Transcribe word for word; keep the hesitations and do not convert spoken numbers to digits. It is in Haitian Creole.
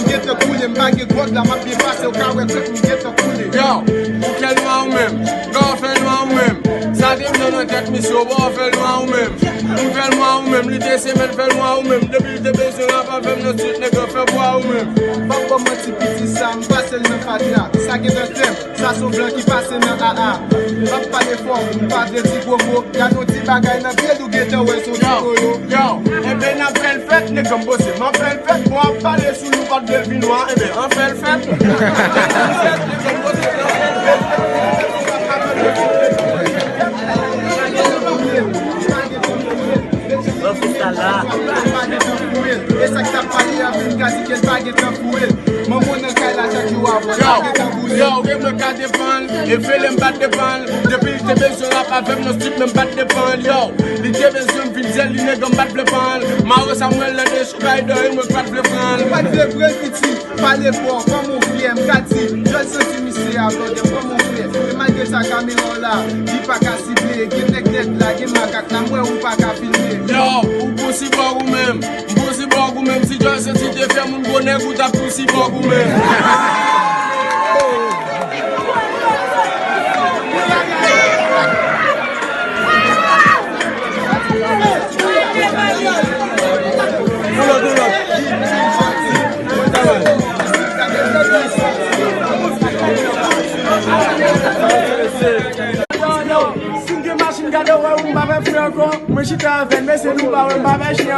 Gentan koule, m pa gen gwòg la, m ap byen pase, w ka wè krèk m gentan koule. Yo, ou fè nwa ou menm, lè w fè nwa ou menm. Sa gen blan nan tèt misye, w pa w fè nwa ou menm. Ou fè nwa ou menm, li te semèn fè nwa ou menm. Depi li te bezwen rap avè m nan street, nèg la fè bwa ou menm. Pa ban m manti, piti sa, m pase l nan fatra. Sa gentan klè m. Sa se yon blan ki pase nan A A. M ap pale fò, m pa vle di gwo mo. Gade yon ti bagay nan pye l, ou gentan wè se yon ti kolo. Yo, yo, enben n ap fè l fèt, nèg m boze. M ap fè l fèt, bon, ap pale sou nou, pa t vle l vin nwa, enben, an fè l fèt. An fè l fèt, nèg m boze, an fè l fèt. Bon, se sa la. E sa k t ap pale a vin ka di ke l pa gen tan pou el. Manman nan kay la chak jou avè l pa gen tan pou li. Yo, yo, ou gen mwen ka defann. E vele m pa t defann. Depi li te bezwen rap avè m nan street, men m pa t defann. Yo, li te bezwen m vin di l, li nèg m pa t vle pran l. Mare Samuel nan de chou kay dòmi, mwen pa t vle pran l. Ou pa t vle pran l, piti. Pale fò, kòman w fyè, m ka di. Jòj santi misye a blòdè, kòman w fè. E malgre sa, kamera w la, li pa ka sible. Gen nèg nèt la, gen makak la, m wè ou pa ka filme. Yo, ou pou sibòg ou menm. M pou sibòg ou menm, si Joy Senti te fè moun gwo nèg, ou t ap pou sibòg ou menm. Si m gen machin gade wè ou m pa fè fre ankò. Mwen chita avè l, mesye nou pa wè m pa fè chen.